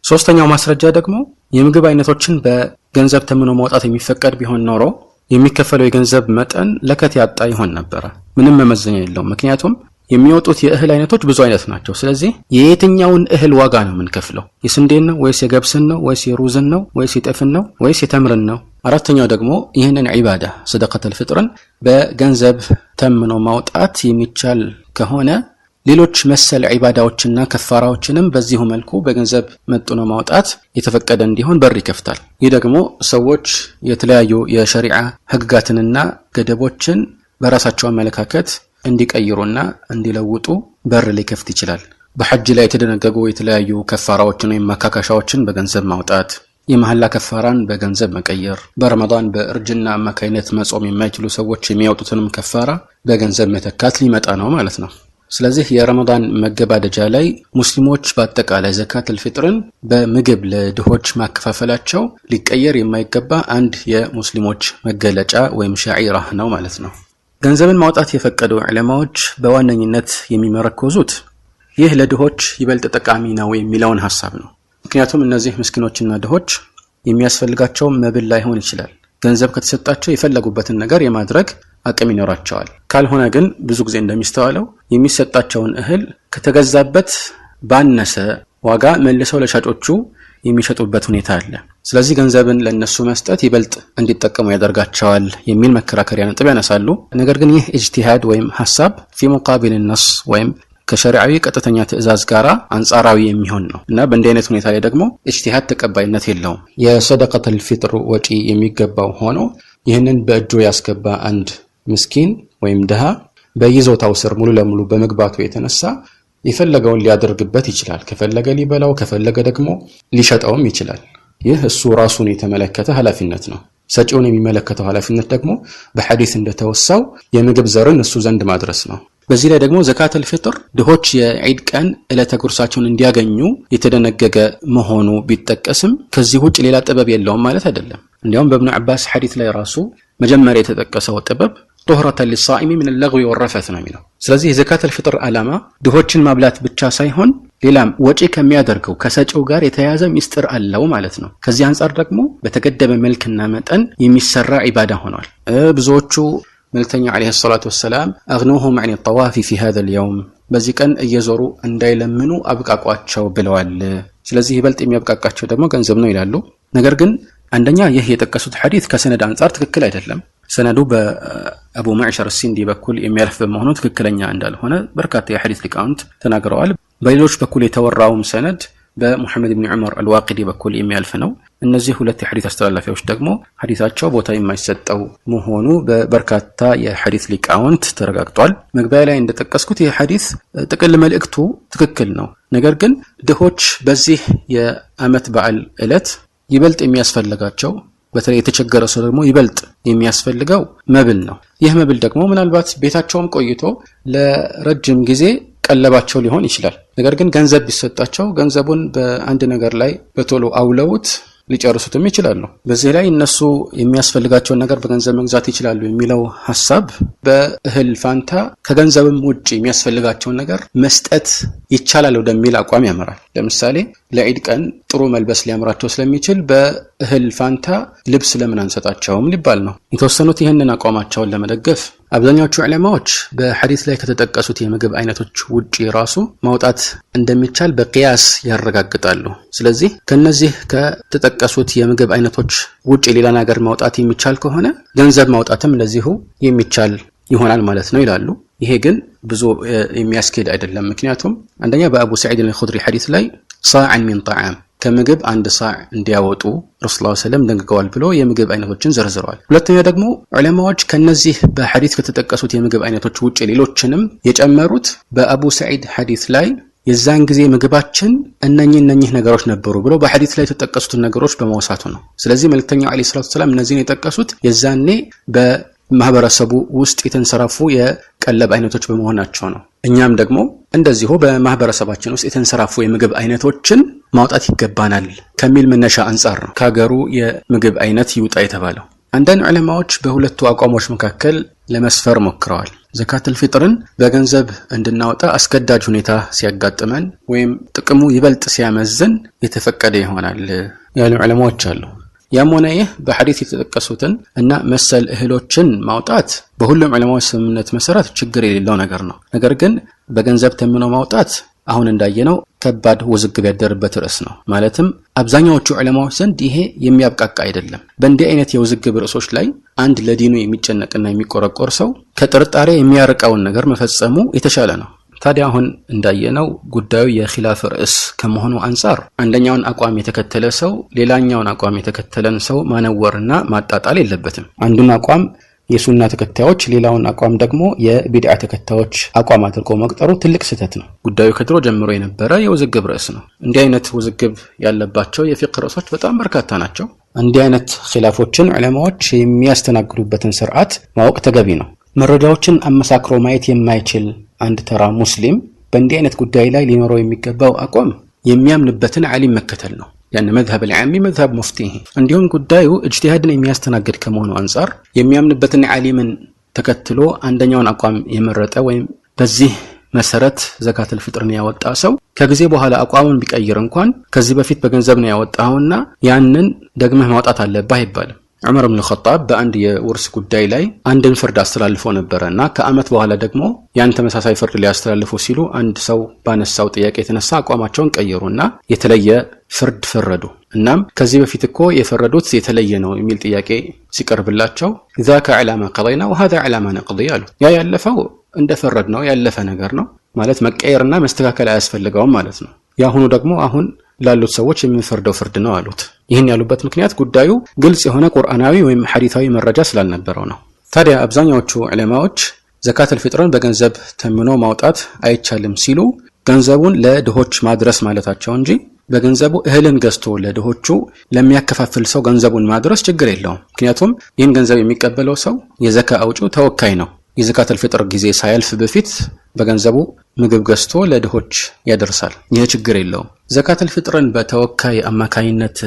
ሶስተኛው ማስረጃ ደግሞ የምግብ አይነቶችን በገንዘብ ተምኖ ማውጣት የሚፈቀድ ቢሆን ኖሮ የሚከፈለው የገንዘብ መጠን ለከት ያጣ ይሆን ነበረ። ምንም መመዘኛ የለውም። ምክንያቱም የሚወጡት የእህል አይነቶች ብዙ አይነት ናቸው። ስለዚህ የየትኛውን እህል ዋጋ ነው የምንከፍለው? የስንዴን ነው ወይስ የገብስን ነው ወይስ የሩዝን ነው ወይስ የጤፍን ነው ወይስ የተምርን ነው? አራተኛው ደግሞ ይህንን ዒባዳ ሰደቀተል ፍጥርን በገንዘብ ተምኖ ማውጣት የሚቻል ከሆነ ሌሎች መሰል ዒባዳዎችና ከፋራዎችንም በዚሁ መልኩ በገንዘብ መጥኖ ማውጣት የተፈቀደ እንዲሆን በር ይከፍታል። ይህ ደግሞ ሰዎች የተለያዩ የሸሪዓ ህግጋትንና ገደቦችን በራሳቸው አመለካከት እንዲቀይሩና እንዲለውጡ በር ሊከፍት ይችላል። በሐጅ ላይ የተደነገጉ የተለያዩ ከፋራዎችን ወይም ማካካሻዎችን በገንዘብ ማውጣት፣ የመሐላ ከፋራን በገንዘብ መቀየር፣ በረመዳን በእርጅና አማካይነት መጾም የማይችሉ ሰዎች የሚያወጡትንም ከፋራ በገንዘብ መተካት ሊመጣ ነው ማለት ነው። ስለዚህ የረመዳን መገባደጃ ላይ ሙስሊሞች በአጠቃላይ ዘካተል ፊጥርን በምግብ ለድሆች ማከፋፈላቸው ሊቀየር የማይገባ አንድ የሙስሊሞች መገለጫ ወይም ሸዒራ ነው ማለት ነው። ገንዘብን ማውጣት የፈቀዱ ዑለማዎች በዋነኝነት የሚመረኮዙት ይህ ለድሆች ይበልጥ ጠቃሚ ነው የሚለውን ሐሳብ ነው። ምክንያቱም እነዚህ ምስኪኖችና ድሆች የሚያስፈልጋቸው መብል ላይሆን ይችላል። ገንዘብ ከተሰጣቸው የፈለጉበትን ነገር የማድረግ አቅም ይኖራቸዋል። ካልሆነ ግን ብዙ ጊዜ እንደሚስተዋለው የሚሰጣቸውን እህል ከተገዛበት ባነሰ ዋጋ መልሰው ለሻጮቹ የሚሸጡበት ሁኔታ አለ። ስለዚህ ገንዘብን ለነሱ መስጠት ይበልጥ እንዲጠቀሙ ያደርጋቸዋል የሚል መከራከሪያ ነጥብ ያነሳሉ። ነገር ግን ይህ ኢጅቲሃድ ወይም ሐሳብ في مقابل النص ወይም ከሸሪዓዊ ቀጥተኛ ትዕዛዝ ጋራ አንጻራዊ የሚሆን ነው እና በእንዲህ አይነት ሁኔታ ላይ ደግሞ ኢጅቲሃድ ተቀባይነት የለውም። የሰደቀተል ፊጥር ወጪ የሚገባው ሆኖ ይህንን በእጁ ያስገባ አንድ ምስኪን ወይም ድሃ በይዞታው ስር ሙሉ ለሙሉ በመግባቱ የተነሳ የፈለገውን ሊያደርግበት ይችላል። ከፈለገ ሊበላው፣ ከፈለገ ደግሞ ሊሸጠውም ይችላል። ይህ እሱ ራሱን የተመለከተ ኃላፊነት ነው። ሰጪውን የሚመለከተው ኃላፊነት ደግሞ በሐዲስ እንደተወሳው የምግብ ዘርን እሱ ዘንድ ማድረስ ነው። በዚህ ላይ ደግሞ ዘካተል ፊጥር ድሆች የዒድ ቀን ዕለተ ጉርሳቸውን እንዲያገኙ የተደነገገ መሆኑ ቢጠቀስም ከዚህ ውጭ ሌላ ጥበብ የለውም ማለት አይደለም። እንዲያውም በእብኑ አባስ ሐዲስ ላይ ራሱ መጀመሪያ የተጠቀሰው ጥበብ ጦህረተ ሊሳኢሚ ምን ለግዊ ወረፈት ነው የሚለው። ስለዚህ የዘካተል ፊጥር ዓላማ ድሆችን ማብላት ብቻ ሳይሆን ሌላም ወጪ ከሚያደርገው ከሰጪው ጋር የተያያዘ ሚስጥር አለው ማለት ነው። ከዚህ አንጻር ደግሞ በተገደበ መልክና መጠን የሚሰራ ዒባዳ ሆኗል። ብዙዎቹ መልእክተኛው ዓለይሂ ሰላቱ ወሰላም አግኑሁም ዐን ጠዋፊ ፊ ሀዘል የውም፣ በዚህ ቀን እየዞሩ እንዳይለምኑ አብቃቋቸው ብለዋል። ስለዚህ ይበልጥ የሚያብቃቃቸው ደግሞ ገንዘብ ነው ይላሉ። ነገር ግን አንደኛ ይህ የጠቀሱት ሐዲስ ከሰነድ አንጻር ትክክል አይደለም። ሰነዱ በአቡ ማዕሸር ሲንዲ በኩል የሚያልፍ በመሆኑ ትክክለኛ እንዳልሆነ በርካታ የሐዲስ ሊቃውንት ተናግረዋል። በሌሎች በኩል የተወራውም ሰነድ በሙሐመድ ብን ዑመር አልዋቂዲ በኩል የሚያልፍ ነው። እነዚህ ሁለት የሐዲስ አስተላላፊዎች ደግሞ ሐዲሳቸው ቦታ የማይሰጠው መሆኑ በበርካታ የሐዲስ ሊቃውንት ተረጋግጧል። መግቢያ ላይ እንደጠቀስኩት ይህ ሐዲስ ጥቅል መልእክቱ ትክክል ነው። ነገር ግን ድሆች በዚህ የዓመት በዓል ዕለት ይበልጥ የሚያስፈልጋቸው በተለይ የተቸገረ ሰው ደግሞ ይበልጥ የሚያስፈልገው መብል ነው። ይህ መብል ደግሞ ምናልባት ቤታቸውም ቆይቶ ለረጅም ጊዜ ቀለባቸው ሊሆን ይችላል። ነገር ግን ገንዘብ ቢሰጣቸው ገንዘቡን በአንድ ነገር ላይ በቶሎ አውለውት ሊጨርሱትም ይችላሉ። በዚህ ላይ እነሱ የሚያስፈልጋቸውን ነገር በገንዘብ መግዛት ይችላሉ የሚለው ሐሳብ በእህል ፋንታ ከገንዘብም ውጪ የሚያስፈልጋቸውን ነገር መስጠት ይቻላል ወደሚል አቋም ያመራል። ለምሳሌ ለዒድ ቀን ጥሩ መልበስ ሊያምራቸው ስለሚችል በእህል ፋንታ ልብስ ለምን አንሰጣቸውም ሊባል ነው። የተወሰኑት ይህንን አቋማቸውን ለመደገፍ አብዛኛዎቹ ዑለማዎች በሐዲስ ላይ ከተጠቀሱት የምግብ አይነቶች ውጪ ራሱ ማውጣት እንደሚቻል በቅያስ ያረጋግጣሉ። ስለዚህ ከነዚህ ከተጠቀሱት የምግብ አይነቶች ውጪ ሌላ ነገር ማውጣት የሚቻል ከሆነ ገንዘብ ማውጣትም ለዚሁ የሚቻል ይሆናል ማለት ነው ይላሉ። ይሄ ግን ብዙ የሚያስኬድ አይደለም። ምክንያቱም አንደኛ በአቡ ሰዒድ አልኹድሪ ሐዲስ ላይ ሳዕን ሚን ጣዓም ከምግብ አንድ ሳዕ እንዲያወጡ ረሱል ሰለላሁ ዐለይሂ ወሰለም ደንግገዋል ብሎ የምግብ አይነቶችን ዘርዝረዋል። ሁለተኛ ደግሞ ዑለማዎች ከነዚህ በሐዲስ ከተጠቀሱት የምግብ አይነቶች ውጪ ሌሎችንም የጨመሩት በአቡ ሰዒድ ሐዲስ ላይ የዛን ጊዜ ምግባችን እነኚህ ነገሮች ነበሩ ብሎ በሐዲስ ላይ የተጠቀሱትን ነገሮች በማውሳቱ ነው። ስለዚህ መልእክተኛው ዐለይሂ ሰላቱ ወሰላም እነዚህን የጠቀሱት የዛኔ ማህበረሰቡ ውስጥ የተንሰራፉ የቀለብ አይነቶች በመሆናቸው ነው። እኛም ደግሞ እንደዚሁ በማህበረሰባችን ውስጥ የተንሰራፉ የምግብ አይነቶችን ማውጣት ይገባናል ከሚል መነሻ አንጻር ነው ከሀገሩ የምግብ አይነት ይውጣ የተባለው። አንዳንድ ዑለማዎች በሁለቱ አቋሞች መካከል ለመስፈር ሞክረዋል። ዘካተል ፊጥርን በገንዘብ እንድናወጣ አስገዳጅ ሁኔታ ሲያጋጥመን ወይም ጥቅሙ ይበልጥ ሲያመዝን የተፈቀደ ይሆናል ያሉ ዑለማዎች አሉ። ያም ሆነ ይህ በሐዲስ የተጠቀሱትን እና መሰል እህሎችን ማውጣት በሁሉም ዑለማዎች ስምምነት መሰረት ችግር የሌለው ነገር ነው። ነገር ግን በገንዘብ ተምኖ ማውጣት አሁን እንዳየነው ከባድ ውዝግብ ያደረበት ርዕስ ነው። ማለትም አብዛኛዎቹ ዑለማዎች ዘንድ ይሄ የሚያብቃቃ አይደለም። በእንዲህ አይነት የውዝግብ ርዕሶች ላይ አንድ ለዲኑ የሚጨነቅና የሚቆረቆር ሰው ከጥርጣሬ የሚያርቀውን ነገር መፈጸሙ የተሻለ ነው። ታዲያ አሁን እንዳየነው ጉዳዩ የኺላፍ ርዕስ ከመሆኑ አንጻር አንደኛውን አቋም የተከተለ ሰው ሌላኛውን አቋም የተከተለን ሰው ማነወርና ማጣጣል የለበትም። አንዱን አቋም የሱና ተከታዮች ሌላውን አቋም ደግሞ የቢድዓ ተከታዮች አቋም አድርጎ መቅጠሩ ትልቅ ስህተት ነው። ጉዳዩ ከድሮ ጀምሮ የነበረ የውዝግብ ርዕስ ነው። እንዲህ አይነት ውዝግብ ያለባቸው የፊቅህ ርዕሶች በጣም በርካታ ናቸው። እንዲህ አይነት ኺላፎችን ዑለማዎች የሚያስተናግዱበትን ስርዓት ማወቅ ተገቢ ነው። መረጃዎችን አመሳክሮ ማየት የማይችል አንድ ተራ ሙስሊም በእንዲህ አይነት ጉዳይ ላይ ሊኖረው የሚገባው አቋም የሚያምንበትን ዓሊም መከተል ነው። ያን መዝሀብ العامي መዝሀብ ሙፍቲህ። እንዲሁም ጉዳዩ እጅቲሃድን የሚያስተናግድ ከመሆኑ አንጻር የሚያምንበትን ዓሊምን ተከትሎ አንደኛውን አቋም የመረጠ ወይም በዚህ መሰረት ዘካተል ፍጥርን ያወጣ ሰው ከጊዜ በኋላ አቋሙን ቢቀይር እንኳን ከዚህ በፊት በገንዘብ ነው ያወጣውና ያንን ደግመህ ማውጣት አለብህ አይባልም። ዑመር ኢብኑ ኸጣብ በአንድ የውርስ ጉዳይ ላይ አንድን ፍርድ አስተላልፎ ነበርና ከአመት በኋላ ደግሞ ያን ተመሳሳይ ፍርድ ሊያስተላልፉ ሲሉ አንድ ሰው ባነሳው ጥያቄ የተነሳ አቋማቸውን ቀየሩና የተለየ ፍርድ ፈረዱ። እናም ከዚህ በፊት እኮ የፈረዱት የተለየ ነው የሚል ጥያቄ ሲቀርብላቸው ذاك على ما قضينا وهذا على ما نقضي አሉት። ያ ያለፈው እንደፈረድ ነው ያለፈ ነገር ነው ማለት መቀየርና መስተካከል አያስፈልገውም ማለት ነው። ያሁኑ ደግሞ አሁን ላሉት ሰዎች የምንፈርደው ፍርድ ነው አሉት። ይህን ያሉበት ምክንያት ጉዳዩ ግልጽ የሆነ ቁርአናዊ ወይም ሐዲታዊ መረጃ ስላልነበረው ነው። ታዲያ አብዛኛዎቹ ዑለማዎች ዘካተል ፊጥርን በገንዘብ ተምኖ ማውጣት አይቻልም ሲሉ ገንዘቡን ለድሆች ማድረስ ማለታቸው እንጂ በገንዘቡ እህልን ገዝቶ ለድሆቹ ለሚያከፋፍል ሰው ገንዘቡን ማድረስ ችግር የለውም። ምክንያቱም ይህን ገንዘብ የሚቀበለው ሰው የዘካ አውጪው ተወካይ ነው። የዘካተል ፊጥር ጊዜ ሳያልፍ በፊት በገንዘቡ ምግብ ገዝቶ ለድሆች ያደርሳል። ይህ ችግር የለውም። ዘካተል ፊጥርን በተወካይ አማካይነት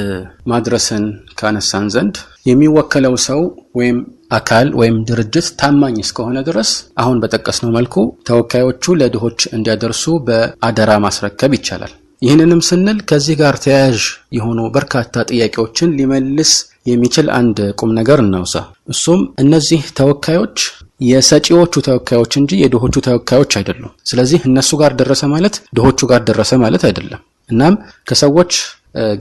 ማድረስን ካነሳን ዘንድ የሚወከለው ሰው ወይም አካል ወይም ድርጅት ታማኝ እስከሆነ ድረስ አሁን በጠቀስነው መልኩ ተወካዮቹ ለድሆች እንዲያደርሱ በአደራ ማስረከብ ይቻላል። ይህንንም ስንል ከዚህ ጋር ተያያዥ የሆኑ በርካታ ጥያቄዎችን ሊመልስ የሚችል አንድ ቁም ነገር እናውሳ። እሱም እነዚህ ተወካዮች የሰጪዎቹ ተወካዮች እንጂ የድሆቹ ተወካዮች አይደሉም። ስለዚህ እነሱ ጋር ደረሰ ማለት ድሆቹ ጋር ደረሰ ማለት አይደለም። እናም ከሰዎች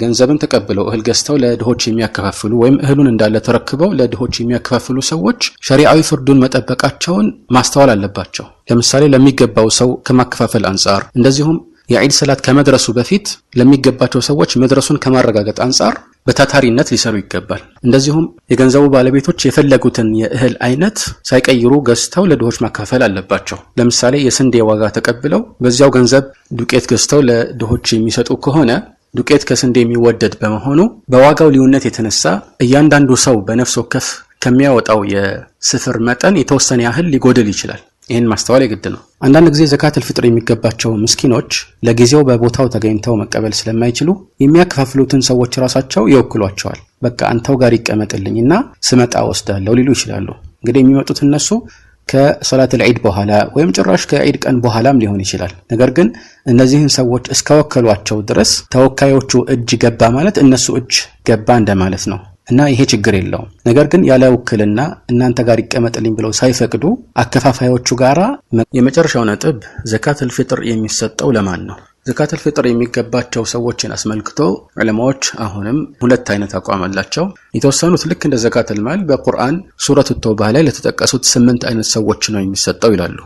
ገንዘብን ተቀብለው እህል ገዝተው ለድሆች የሚያከፋፍሉ ወይም እህሉን እንዳለ ተረክበው ለድሆች የሚያከፋፍሉ ሰዎች ሸሪዓዊ ፍርዱን መጠበቃቸውን ማስተዋል አለባቸው። ለምሳሌ ለሚገባው ሰው ከማከፋፈል አንጻር፣ እንደዚሁም የዒድ ሰላት ከመድረሱ በፊት ለሚገባቸው ሰዎች መድረሱን ከማረጋገጥ አንጻር በታታሪነት ሊሰሩ ይገባል። እንደዚሁም የገንዘቡ ባለቤቶች የፈለጉትን የእህል አይነት ሳይቀይሩ ገዝተው ለድሆች ማካፈል አለባቸው። ለምሳሌ የስንዴ ዋጋ ተቀብለው በዚያው ገንዘብ ዱቄት ገዝተው ለድሆች የሚሰጡ ከሆነ ዱቄት ከስንዴ የሚወደድ በመሆኑ በዋጋው ልዩነት የተነሳ እያንዳንዱ ሰው በነፍስ ወከፍ ከሚያወጣው የስፍር መጠን የተወሰነ ያህል ሊጎድል ይችላል። ይህን ማስተዋል የግድ ነው። አንዳንድ ጊዜ ዘካተል ፍጥር የሚገባቸው ምስኪኖች ለጊዜው በቦታው ተገኝተው መቀበል ስለማይችሉ የሚያከፋፍሉትን ሰዎች ራሳቸው ይወክሏቸዋል። በቃ አንተው ጋር ይቀመጥልኝና ስመጣ ወስዳለሁ ሊሉ ይችላሉ። እንግዲህ የሚመጡት እነሱ ከሰላተል ዒድ በኋላ ወይም ጭራሽ ከዒድ ቀን በኋላም ሊሆን ይችላል። ነገር ግን እነዚህን ሰዎች እስከወከሏቸው ድረስ ተወካዮቹ እጅ ገባ ማለት እነሱ እጅ ገባ እንደማለት ነው እና ይሄ ችግር የለውም። ነገር ግን ያለ ውክልና እናንተ ጋር ይቀመጥልኝ ብለው ሳይፈቅዱ አከፋፋዮቹ ጋራ። የመጨረሻው ነጥብ ዘካተል ፊጥር የሚሰጠው ለማን ነው? ዘካተል ፊጥር የሚገባቸው ሰዎችን አስመልክቶ ዑለማዎች አሁንም ሁለት አይነት አቋም አላቸው። የተወሰኑት ልክ እንደ ዘካተል ማል በቁርአን ሱረቱ ተውባ ላይ ለተጠቀሱት 8 አይነት ሰዎች ነው የሚሰጠው ይላሉ።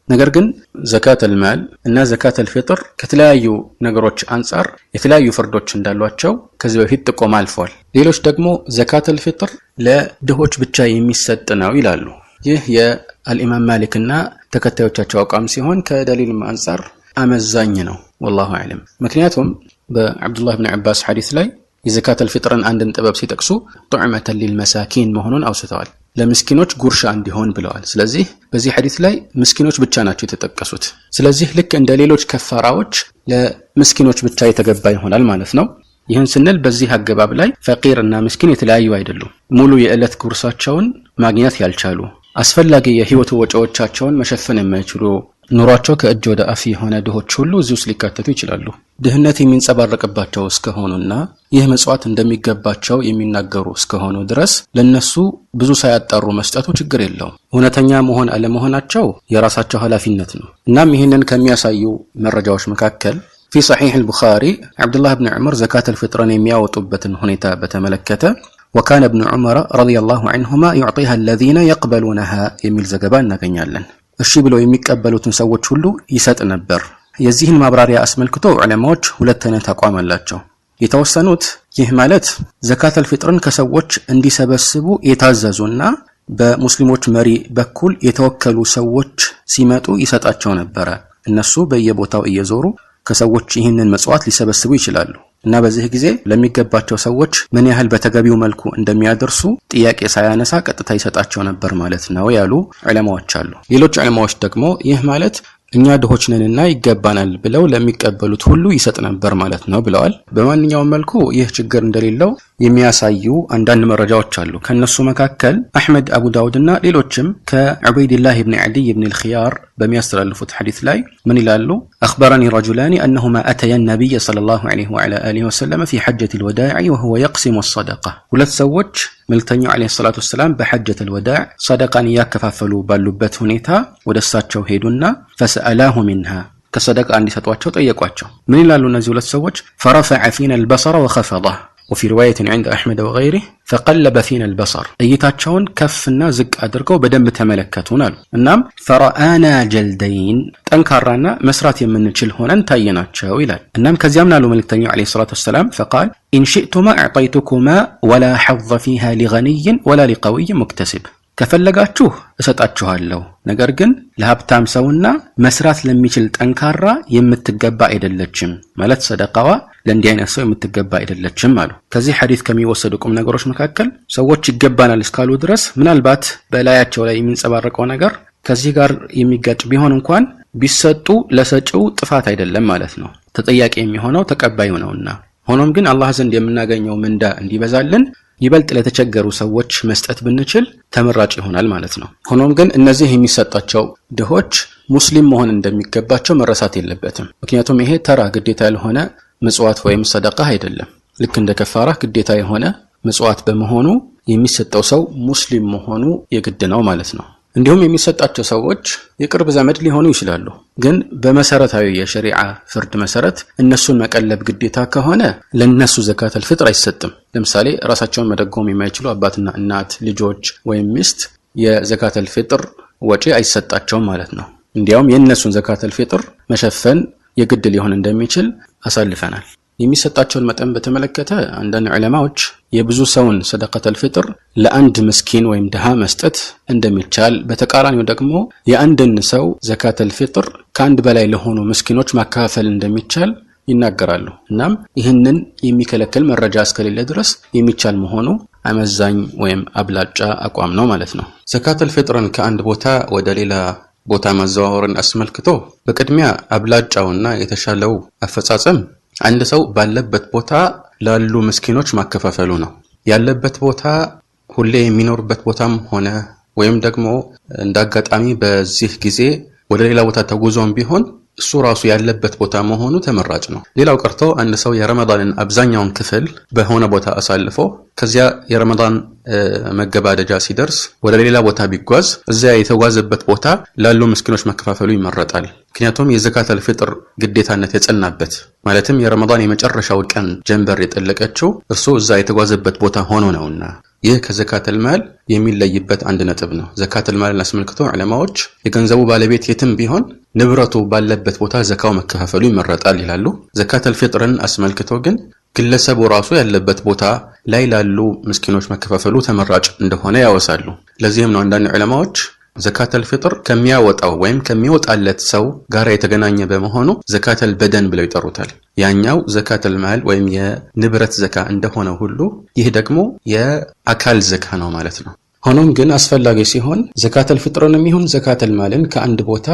ነገር ግን ዘካተል ማል እና ዘካተል ፊጥር ከተለያዩ ነገሮች አንጻር የተለያዩ ፍርዶች እንዳሏቸው ከዚህ በፊት ጥቆማ አልፏል። ሌሎች ደግሞ ዘካተል ፊጥር ለድሆች ብቻ የሚሰጥ ነው ይላሉ። ይህ የአልኢማም ማሊክና ተከታዮቻቸው አቋም ሲሆን ከደሊልም አንጻር አመዛኝ ነው። ወላሁ አዕለም። ምክንያቱም በአብዱላህ ብን ዐባስ ሐዲስ ላይ የዘካተል ፊጥርን አንድን ጥበብ ሲጠቅሱ ጡዕመተን ሊልመሳኪን መሆኑን አውስተዋል። ለምስኪኖች ጉርሻ እንዲሆን ብለዋል። ስለዚህ በዚህ ሐዲስ ላይ ምስኪኖች ብቻ ናቸው የተጠቀሱት። ስለዚህ ልክ እንደ ሌሎች ከፋራዎች ለምስኪኖች ብቻ የተገባ ይሆናል ማለት ነው። ይህን ስንል በዚህ አገባብ ላይ ፈቂር እና ምስኪን የተለያዩ አይደሉም። ሙሉ የዕለት ጉርሳቸውን ማግኘት ያልቻሉ፣ አስፈላጊ የህይወት ወጪዎቻቸውን መሸፈን የማይችሉ፣ ኑሯቸው ከእጅ ወደ አፍ የሆነ ድሆች ሁሉ እዚህ ውስጥ ሊካተቱ ይችላሉ። ድህነት የሚንጸባረቅባቸው እስከሆኑና ይህ ምጽዋት እንደሚገባቸው የሚናገሩ እስከሆኑ ድረስ ለነሱ ብዙ ሳያጣሩ መስጠቱ ችግር የለውም። እውነተኛ መሆን አለመሆናቸው የራሳቸው ኃላፊነት ነው። እናም ይህንን ከሚያሳዩ መረጃዎች መካከል في صحيح البخاري عبد الله بن عمر زكاة الفطر የሚያወጡበትን ሁኔታ በተመለከተ وكان ابن عمر رضي الله عنهما يعطيها الذين يقبلونها የሚል ዘገባ እናገኛለን። እሺ ብለው የሚቀበሉትን ሰዎች ሁሉ ይሰጥ ነበር። የዚህን ማብራሪያ አስመልክቶ ዑለማዎች ሁለት አይነት አቋም አላቸው። የተወሰኑት ይህ ማለት ዘካተል ፊጥርን ከሰዎች እንዲሰበስቡ የታዘዙና በሙስሊሞች መሪ በኩል የተወከሉ ሰዎች ሲመጡ ይሰጣቸው ነበረ። እነሱ በየቦታው እየዞሩ ከሰዎች ይህንን ምጽዋት ሊሰበስቡ ይችላሉ እና በዚህ ጊዜ ለሚገባቸው ሰዎች ምን ያህል በተገቢው መልኩ እንደሚያደርሱ ጥያቄ ሳያነሳ ቀጥታ ይሰጣቸው ነበር ማለት ነው ያሉ ዑለማዎች አሉ። ሌሎች ዑለማዎች ደግሞ ይህ ማለት እኛ ድሆች ነንና ይገባናል ብለው ለሚቀበሉት ሁሉ ይሰጥ ነበር ማለት ነው ብለዋል። በማንኛውም መልኩ ይህ ችግር እንደሌለው የሚያሳዩ አንዳንድ መረጃዎች አሉ። ከነሱ መካከል አሕመድ፣ አቡ ዳውድ እና ሌሎችም ከዑበይድላህ ብን ዐዲይ ብን ልክያር በሚያስተላልፉት ሐዲስ ላይ ምን ይላሉ? أخبرني رجلان أنهما أتيا النبي صلى الله عليه وعلى آله وسلم في حجة الوداع وهو يقسم الصدقة። ሁለት ሰዎች መልእክተኛው عليه الصلاة والسلام በሐጀة الوداع ሰደቃን እያከፋፈሉ ባሉበት ሁኔታ ወደ እሳቸው ሄዱና فسألاه منها ከሰደቃ እንዲሰጧቸው ጠየቋቸው። ምን ይላሉ እነዚህ ሁለት ሰዎች? فرفع فينا البصر وخفضه وفي رواية عند أحمد وغيره فقلب فينا البصر እይታቸውን ከፍና ዝቅ አድርገው በደንብ ተመለከቱን አሉ። እናም فرآنا جلدين ጠንካራና መስራት የምንችል ሆነን ታየናቸው ይላል። እናም ከዚያም ናሉ መልእክተኛው عليه الصلاة والسلام فقال إن شئتما أعطيتكما ولا حظ فيها لغني ولا لقوي مكتسب ከፈለጋችሁ እሰጣችኋለሁ፣ ነገር ግን ለሀብታም ሰውና መስራት ለሚችል ጠንካራ የምትገባ አይደለችም፣ ማለት ሰደቃዋ ለእንዲህ አይነት ሰው የምትገባ አይደለችም አሉ። ከዚህ ሐዲስ ከሚወሰዱ ቁም ነገሮች መካከል ሰዎች ይገባናል እስካሉ ድረስ ምናልባት በላያቸው ላይ የሚንጸባረቀው ነገር ከዚህ ጋር የሚጋጭ ቢሆን እንኳን ቢሰጡ ለሰጪው ጥፋት አይደለም ማለት ነው። ተጠያቂ የሚሆነው ተቀባዩ ነውና። ሆኖም ግን አላህ ዘንድ የምናገኘው ምንዳ እንዲበዛልን ይበልጥ ለተቸገሩ ሰዎች መስጠት ብንችል ተመራጭ ይሆናል ማለት ነው። ሆኖም ግን እነዚህ የሚሰጣቸው ድሆች ሙስሊም መሆን እንደሚገባቸው መረሳት የለበትም። ምክንያቱም ይሄ ተራ ግዴታ ያልሆነ ምጽዋት ወይም ሰደቃ አይደለም። ልክ እንደ ከፋራ ግዴታ የሆነ ምጽዋት በመሆኑ የሚሰጠው ሰው ሙስሊም መሆኑ የግድ ነው ማለት ነው። እንዲሁም የሚሰጣቸው ሰዎች የቅርብ ዘመድ ሊሆኑ ይችላሉ። ግን በመሰረታዊ የሸሪዓ ፍርድ መሰረት እነሱን መቀለብ ግዴታ ከሆነ ለነሱ ዘካተል ፍጥር አይሰጥም። ለምሳሌ ራሳቸውን መደጎም የማይችሉ አባትና እናት፣ ልጆች ወይም ሚስት የዘካተል ፍጥር ወጪ አይሰጣቸውም ማለት ነው። እንዲያውም የእነሱን ዘካተል ፍጥር መሸፈን የግድ ሊሆን እንደሚችል አሳልፈናል። የሚሰጣቸውን መጠን በተመለከተ አንዳንድ ዑለማዎች የብዙ ሰውን ሰደቀተል ፍጥር ለአንድ ምስኪን ወይም ድሃ መስጠት እንደሚቻል፣ በተቃራኒው ደግሞ የአንድን ሰው ዘካተል ፍጥር ከአንድ በላይ ለሆኑ ምስኪኖች ማካፈል እንደሚቻል ይናገራሉ። እናም ይህንን የሚከለክል መረጃ እስከሌለ ድረስ የሚቻል መሆኑ አመዛኝ ወይም አብላጫ አቋም ነው ማለት ነው። ዘካተል ፍጥርን ከአንድ ቦታ ወደ ሌላ ቦታ ማዘዋወርን አስመልክቶ በቅድሚያ አብላጫውና የተሻለው አፈጻጸም አንድ ሰው ባለበት ቦታ ላሉ ምስኪኖች ማከፋፈሉ ነው። ያለበት ቦታ ሁሌ የሚኖርበት ቦታም ሆነ ወይም ደግሞ እንደ አጋጣሚ በዚህ ጊዜ ወደ ሌላ ቦታ ተጉዞም ቢሆን እሱ ራሱ ያለበት ቦታ መሆኑ ተመራጭ ነው። ሌላው ቀርቶ አንድ ሰው የረመዳንን አብዛኛውን ክፍል በሆነ ቦታ አሳልፎ ከዚያ የረመዳን መገባደጃ ሲደርስ ወደ ሌላ ቦታ ቢጓዝ እዚያ የተጓዘበት ቦታ ላሉ ምስኪኖች መከፋፈሉ ይመረጣል። ምክንያቱም የዘካተል ፍጥር ግዴታነት የጸናበት ማለትም የረመዳን የመጨረሻው ቀን ጀንበር የጠለቀችው እርሱ እዛ የተጓዘበት ቦታ ሆኖ ነውና። ይህ ከዘካተል ማል የሚለይበት አንድ ነጥብ ነው። ዘካተል ማልን አስመልክቶ ዑለማዎች የገንዘቡ ባለቤት የትም ቢሆን ንብረቱ ባለበት ቦታ ዘካው መከፋፈሉ ይመረጣል ይላሉ። ዘካተል ፍጥርን አስመልክቶ ግን ግለሰቡ ራሱ ያለበት ቦታ ላይ ላሉ ምስኪኖች መከፋፈሉ ተመራጭ እንደሆነ ያወሳሉ። ለዚህም ነው አንዳንድ ዑለማዎች ዘካተል ፍጥር ከሚያወጣው ወይም ከሚወጣለት ሰው ጋር የተገናኘ በመሆኑ ዘካተል በደን ብለው ይጠሩታል። ያኛው ዘካተል ማል ወይም የንብረት ዘካ እንደሆነ ሁሉ ይህ ደግሞ የአካል ዘካ ነው ማለት ነው። ሆኖም ግን አስፈላጊ ሲሆን ዘካተል ፍጥርንም ይሁን ዘካተል ማልን ከአንድ ቦታ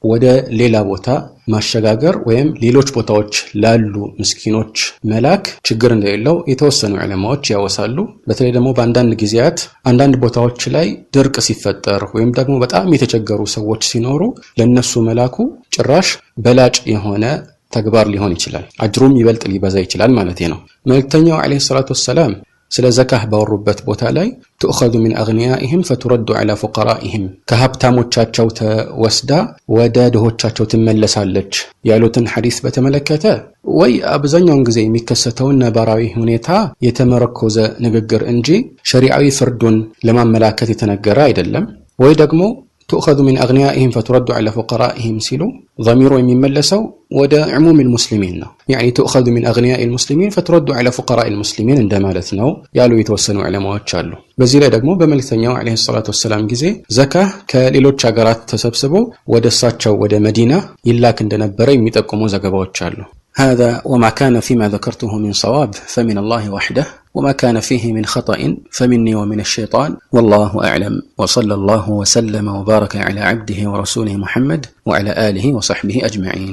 ወደ ሌላ ቦታ ማሸጋገር ወይም ሌሎች ቦታዎች ላሉ ምስኪኖች መላክ ችግር እንደሌለው የተወሰኑ ዑለማዎች ያወሳሉ። በተለይ ደግሞ በአንዳንድ ጊዜያት አንዳንድ ቦታዎች ላይ ድርቅ ሲፈጠር ወይም ደግሞ በጣም የተቸገሩ ሰዎች ሲኖሩ ለነሱ መላኩ ጭራሽ በላጭ የሆነ ተግባር ሊሆን ይችላል። አጅሩም ይበልጥ ሊበዛ ይችላል ማለት ነው። መልእክተኛው ዓለይሂ ሰላቱ ወሰላም ስለ ዘካህ ባወሩበት ቦታ ላይ ትኡኸዙ ሚን አግኒያኢህም ፈቱረዱ ዐላ ፉቀራኢህም፣ ከሀብታሞቻቸው ተወስዳ ወደ ድሆቻቸው ትመለሳለች ያሉትን ሐዲስ በተመለከተ ወይ አብዛኛውን ጊዜ የሚከሰተውን ነባራዊ ሁኔታ የተመረኮዘ ንግግር እንጂ ሸሪዓዊ ፍርዱን ለማመላከት የተነገረ አይደለም። ወይ ደግሞ ትኡኸዙ ሚን አግኒያኢህም ፈቱረዱ ዐላ ፉቀራኢህም ሲሉ ضሚሩ የሚመለሰው ወደ ዕሙም ልሙስሊሚን ነው። ያኒ ትኡኸዙ ሚን አግኒያኢ ልሙስሊሚን ፈቱረዱ ዐላ ፉቀራኢ ልሙስሊሚን እንደማለት ነው ያሉ የተወሰኑ ዑለማዎች አሉ። በዚህ ላይ ደግሞ በመልእክተኛው ዓለይሂ ሰላቱ ወሰላም ጊዜ ዘካህ ከሌሎች ሀገራት ተሰብስቦ ወደ እሳቸው ወደ መዲና ይላክ እንደነበረ የሚጠቁሙ ዘገባዎች አሉ። هذا وما كان فيما ذكرته من صواب فمن الله وحده، وما كان فيه من خطأ فمني ومن الشيطان، والله أعلم. وصلى الله وسلم وبارك على عبده ورسوله محمد وعلى آله وصحبه أجمعين.